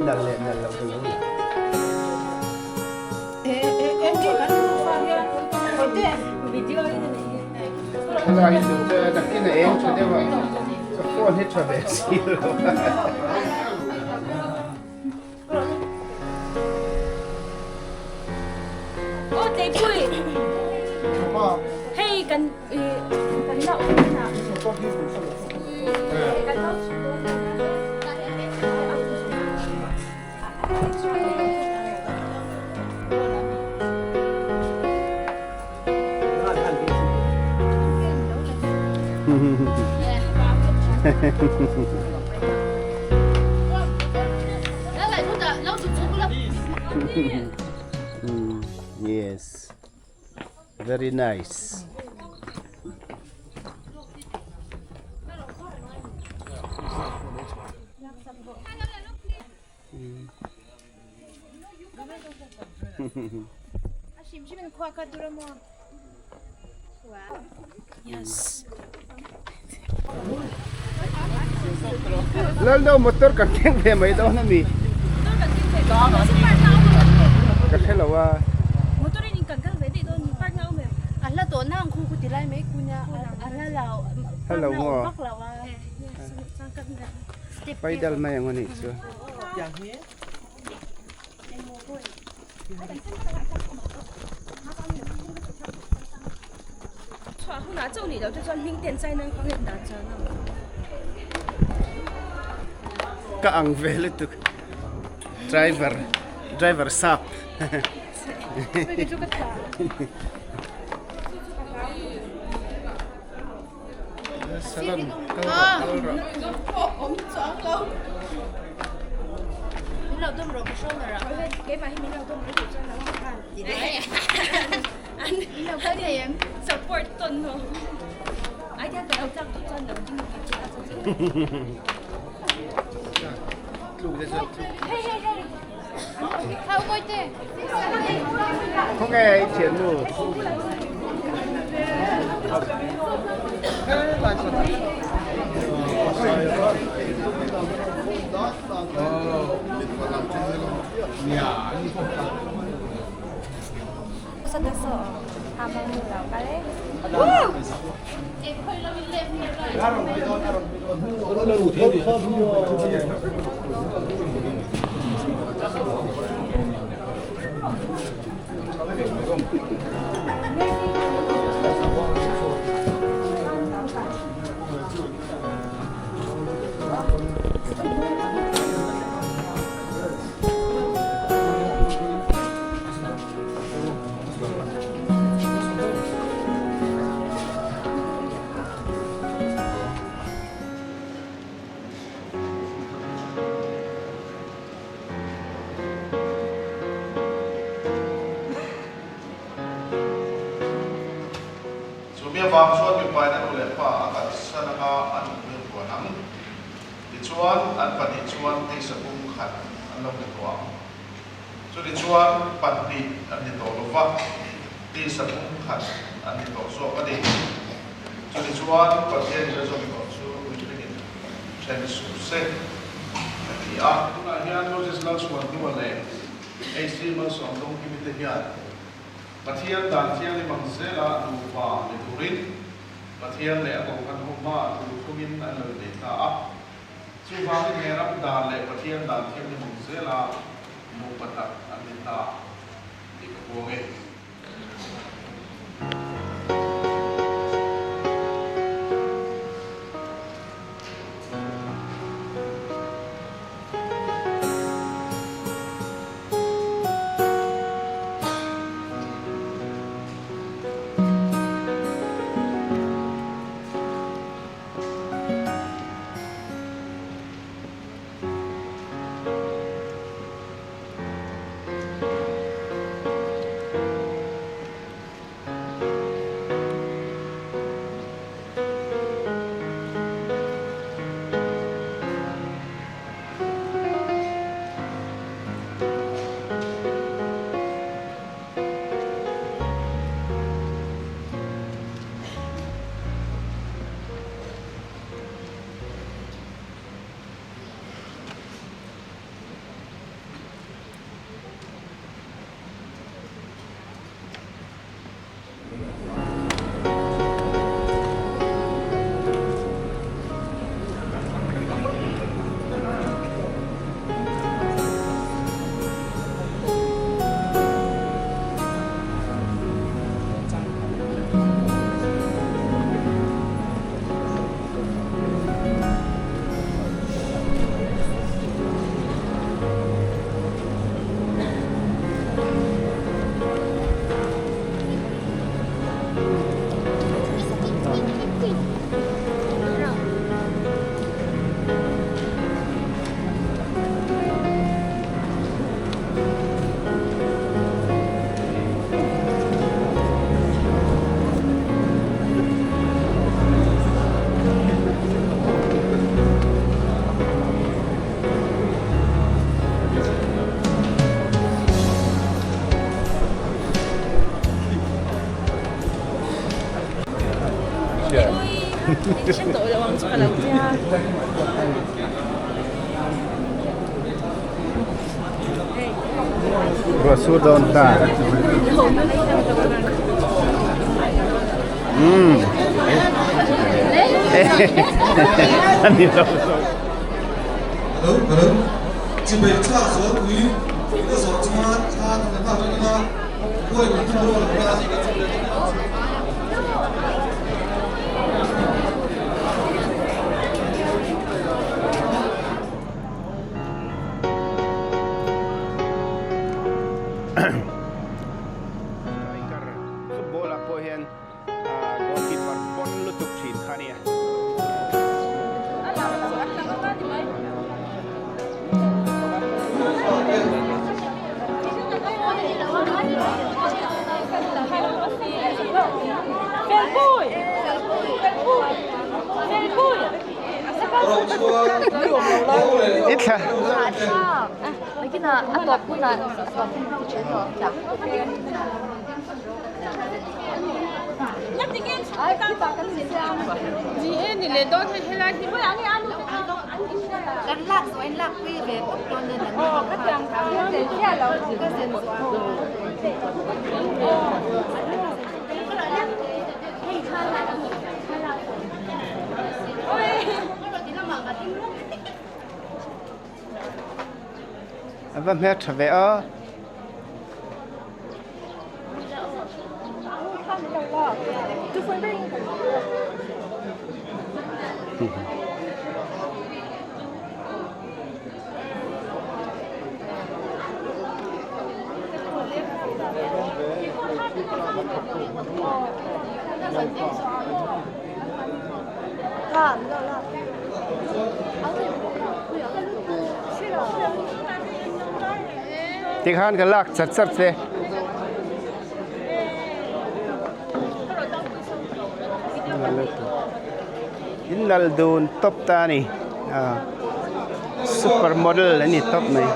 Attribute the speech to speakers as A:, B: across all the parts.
A: nalh leh nalh loh ka lo la. Thlalak hi duh che nakin a eng tha deuh a, ka phone hi tha ve si lo.
B: Aw Teipui, hei kan kan la awm na. Kan lo
A: Yes, very nice. Laldo motor kan keng ve mai dawn a mi. Ka hre lo a. Hello maw. Paidal mai ang anih chu. Ka ang ve lutuk driver driver sap. Salon kal rawh kal rawh. Khawnge i thiannu?
C: Chu mi avang chuan mipain a nu leh pa a kalsan anga a nupui a vuan ang. Tichuan, an pahnih chuan tisa pum khat an lo ni tawh ang. Chutichuan, pahnih an ni tawh lo va, tisa pum khat an ni tawh zawk a ni. Chutichuan, Pathianin a zawm tawh chu mihringin then suh se, a ti a. Tunah hian Moses Lalchhuan hnua leh AC Malsawm Dawngkimi te hian Pathian dan thianghlim ang zela nupa ni turin Pathian leh a kohhran ho hmaah thu thungin an lo innei ta a. Chuvangin he ram dan leh Pathian dan thianghlim ang zela nupa tak an ni ta tih ka puang e.
B: Hre tawh lo ang chu ka lo tia.
A: Ruah sur dawn ta. Umm. Ani lo.
D: Hello, hello. Chibai thlak zual pui ka zawh chuan thla kan la nghak reng a, huai min thum rual ang a.
A: Striker football ah pawh hian goalkeeper bon lutuk thin kha ania. I thla. A va hmel tha ve a. Tikhan ka lak chat chat che. In lal dun tawp ta a ni super model a ni tawp mai.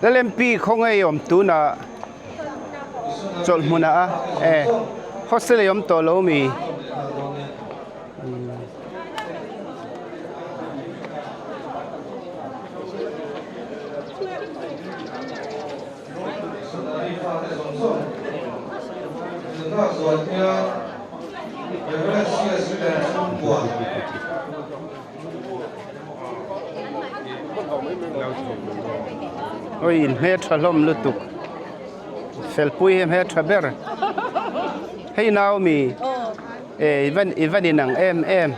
A: Lalempui khawngaih awm tunah chawlh hmunah a e hostel a awm tawh lo mi. Oi in hmel tha hlawm lutuk felpui hi hmel tha ber hei nau mi e i van i van inang em em.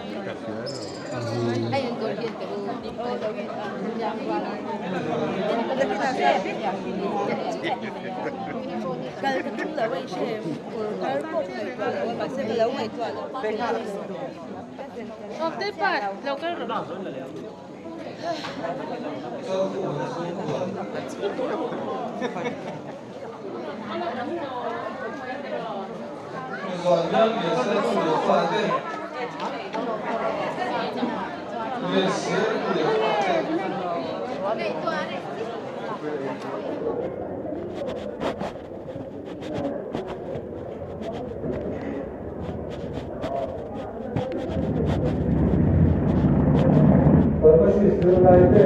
D: Pharmacy zirlaite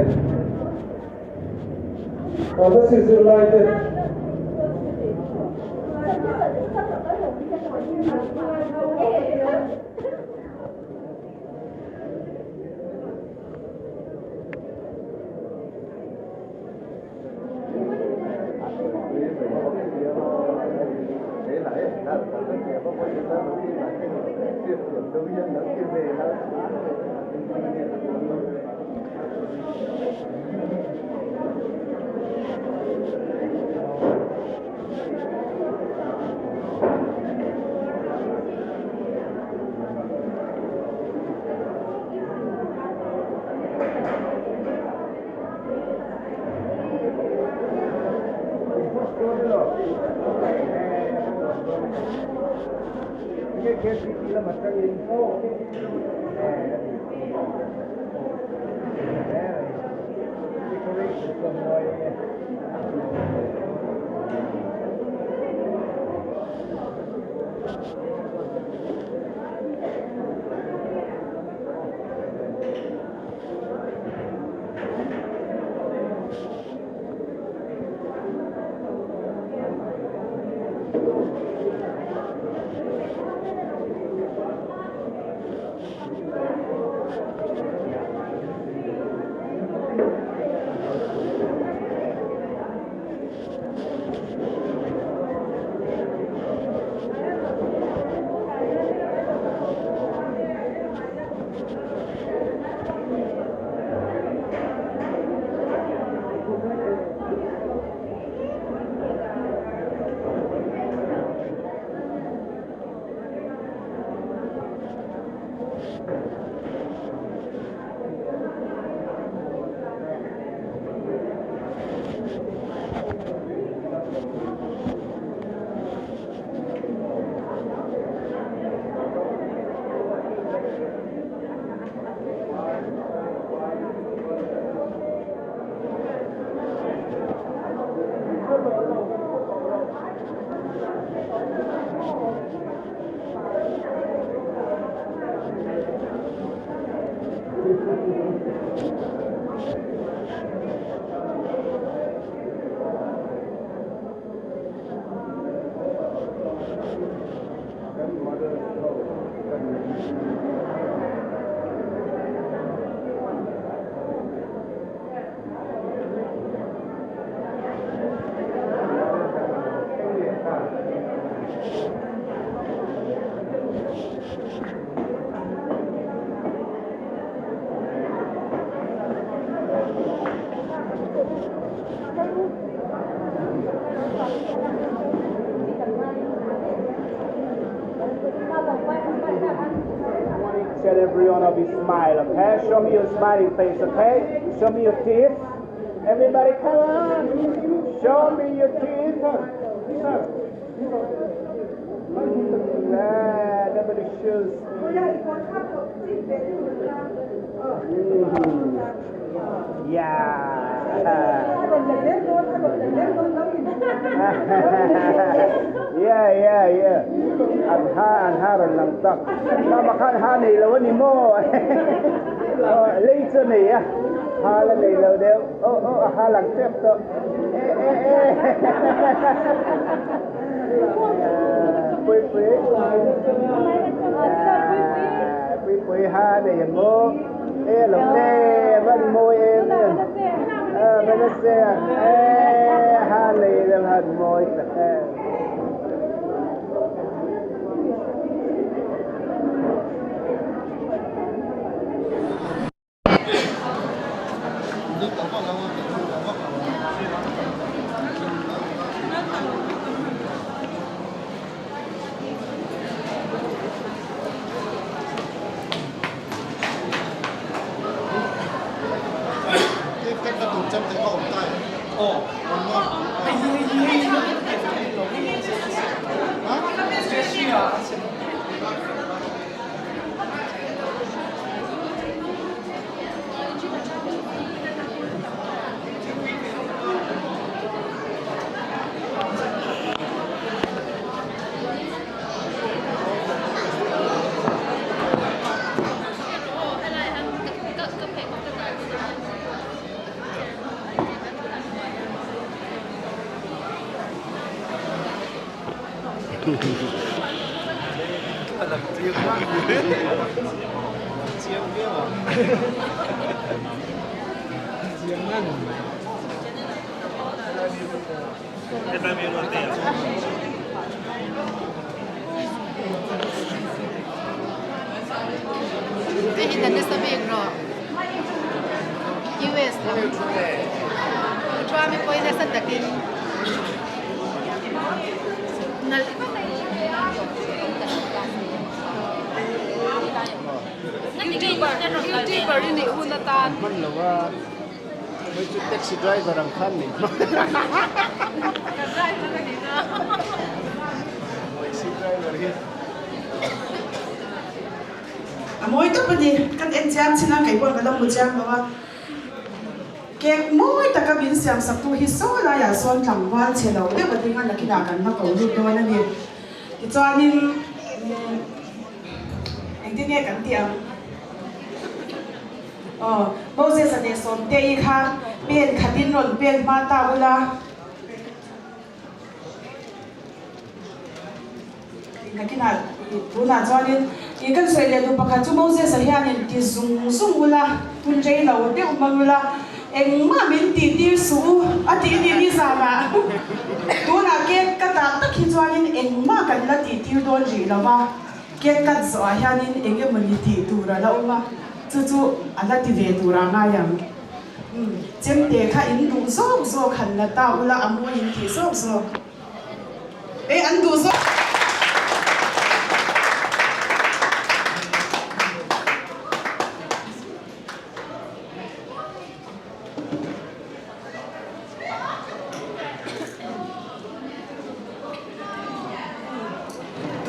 D: Pharmacy zirlaite
A: Tell everyone of you smile, okay? Show me your smiling face, okay? Show me your teeth. Everybody come on! Show me your teeth. Yeah, nobody shows. Yeah. Yeah, yeah, yeah. An ha an ha rawn lang tak. Mama khan ha nei lo a ni maw? Lei chu a nei a, ha la nei lo deuh. Aw aw a ha lang tep tawh. E e e. Pui pui. Pui pui ha nei ang maw? E lo te van mawi em em. Van a se a. E ha nei lo han mawi tak em.
B: Hei hi kan nasa bik rawh US lam Trump hi pawhin nasa takin Youtuber i nih hun atan.
A: Hman lo a, hei chu taxi driver ang khan min hmang.
B: Ka driver a ni na.
A: Taxi driver hi.
E: A mawi tawp a ni, kan en chiang chin a, kei pawh ka la hmu chiang lo a. Cake mawi taka min siam sak tu hi saw laiah sawn tlangval chhe lo deuh a ding a, nakinah kan la ko lut dawn a ni. Tichuanin engtin nge kan tih ang? Aw, Moses-a leh Sawmte-i kha pen khatin rawn pen hma ta ula. Nakinah tunah chuanin ih kan sawi leh duh pakhat chu Moses-a hianin ti zung zung ula, hun rei lo deuh hmang ula, engmah min tih tir suh u a tih ni ni zanah tunah cake ka dah tak hi chuanin engmah kan la tih tir dawn rih lo va, cake cut zawhah hianin eng emawni tih tur a la awm a, chu chu a la ti ve tur a ngai ang. Umm, chemte kha in duh zawk zawk han la ta ula a mawi in tih zawk zawk. E an duh zawk.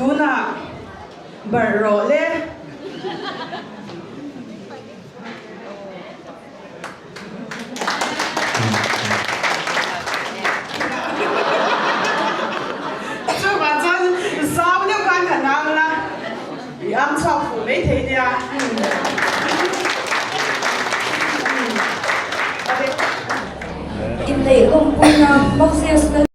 E: Tunah barh rawh le. Chuvang chuan zau deuh khan han ang la, i ang chhuak fuh mai thei nia.
F: Inneih lawmpuina Moses Lal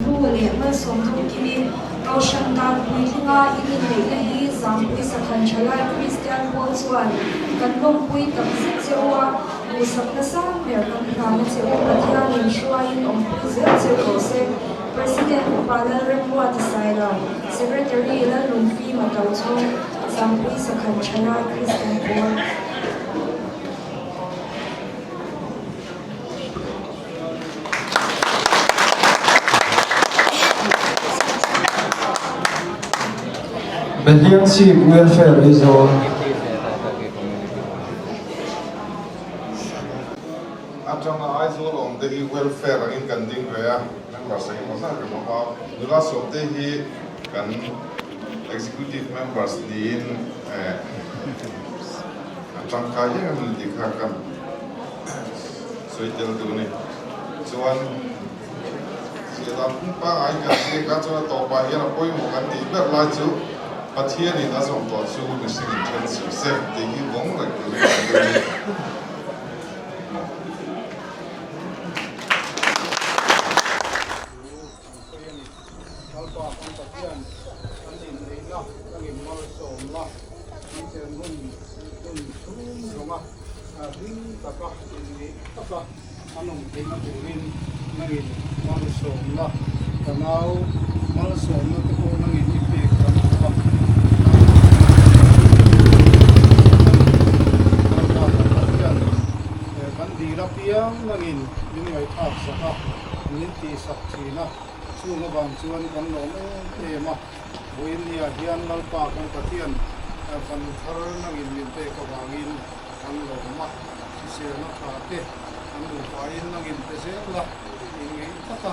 F: Nu leh malsawm dawng kimi Kohhran dan puitlinga in inneihna hi Zangpui Sakhan Thalai Kristian pawl chuan kan lawmpui tak zet che u a, duhsakna sang ber kan hlana che u Pathianin hruaiin awmpui zel che rawh se. President Upa Lalremruati Sailo, Secretary Lalnunfima Tochhawng, Zangpui Sakhan Thalai Kristian Pawl.
G: Behliang Chhip Welfare Aizawl.
C: Atanga Aizawl awm te hi welfare angin kan ding ve a, members engemaw zat kan awm a, nula sawm te hi kan executive members niin a tangkai em em a ni tih kha kan Sawi tel duh a ni. Chuan Siadan phung pangngai kan ziak a, chuan a tawpah hian a pawimawh kan tih ber lai chu Pathianin a zawm tawh chu mihringin then suh se tih hi vawng reng turin kan duh a ni.
H: Lalpa kan Pathian kan inneihna kan inmalsawmna kan chen hun hun chhung zawnga hlim taka inneih taka an awm theihna turin nangin malsawmna ka nau malsawmna te pawh nangin i pek kan duh a. Lalpa kan Pathian kan dil apiang nangin min ngaihthlak sak a. Min tihsak thin a, chung avang chuan kan lawm em em a, Vawiinniah hian Lalpa kan Pathian fanu thar nangin min pek avangin kan lawm a, hriselna tha te kan nupain nangin pe zel la, inngeih taka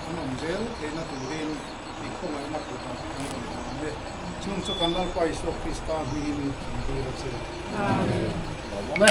H: an awm zel theihna turin i khawngaihna kutah kan rawn hlam e. Chung chu kan Lalpa Isua Krista hmingin kan dil a che. Amen. Lawmawm e.